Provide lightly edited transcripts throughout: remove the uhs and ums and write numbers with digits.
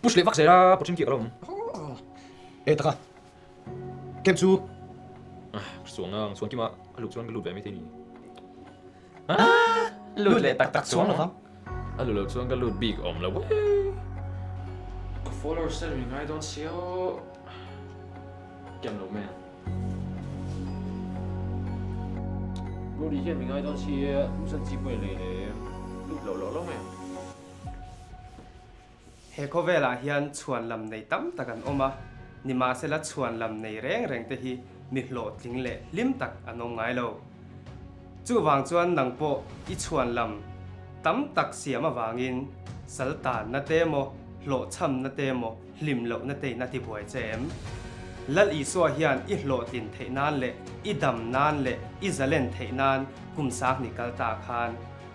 Push leh vak zel a, pawh ṭhin kiak a lo awm. E taka, camp chu ka chuang ang, chuan kima a luh chuan ka lut ve maithei ni. Lut leh tak tak chuang lovang. A luh loh chuan ka lut bik awm lo e. Ka followers te min ngai dawn sia aw. Kem lo mai ang. Brody hian min ngai dawn sia, luhsan chi pawh i lei leh lut loh loh lo mai ang. He khawvelah hian chhuanlam nei tam tak an awm a, nimahsela chhuanlam nei reng reng te hi mi hlawhtling leh hlim tak an awm ngai lo. Chuvang chuan nang pawh i chhuanlam tam tak siam avangin saltanna te emaw, hlawhchhamna te emaw, hlim lohna te in a tibuai che em? Lal Isua hian i hlawhtlin theih nan leh i dam nan leh i zalen theih nan kum sangni kal ta khan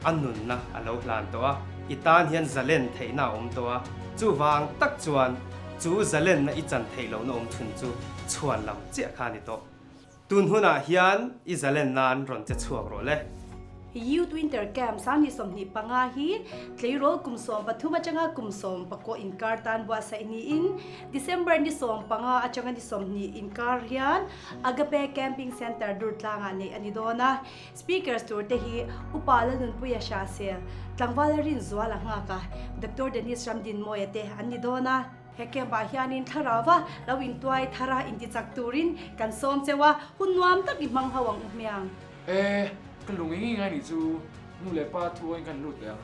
a nunna a lo hlan tawh a, i tan hian zalen theihna a awm tawh a, chuvang tak chuan chu zalenna i chan theih lohna awm chhun chu chhuan lam chiah kha a ni tawh. Tun hunah hian i zalen nan rawn che chhuak rawh le. Youth Winter Camp 2025 hi tleirawl kum 13 atanga kum 19 inkar tan buatsaih niin December ni 15 atanga ni 20 inkar hian Agape Camping Centre Durtlangah neih a ni dawn a. Speakers tur te hi Upa Lalnunpuia Hrahsel, Tlangvala Rinzuala nghaka Doctor Dennis Ramdinmawia te an ni dawn a. He camp ah hianin thlarauva lo intuai thara intichak turin kan sawm cheu a, hun nuam tak i hmang ho ang u hmiang. E, ka lung eng eng a nih chu, nu leh pa thu ain kan lut leh ang.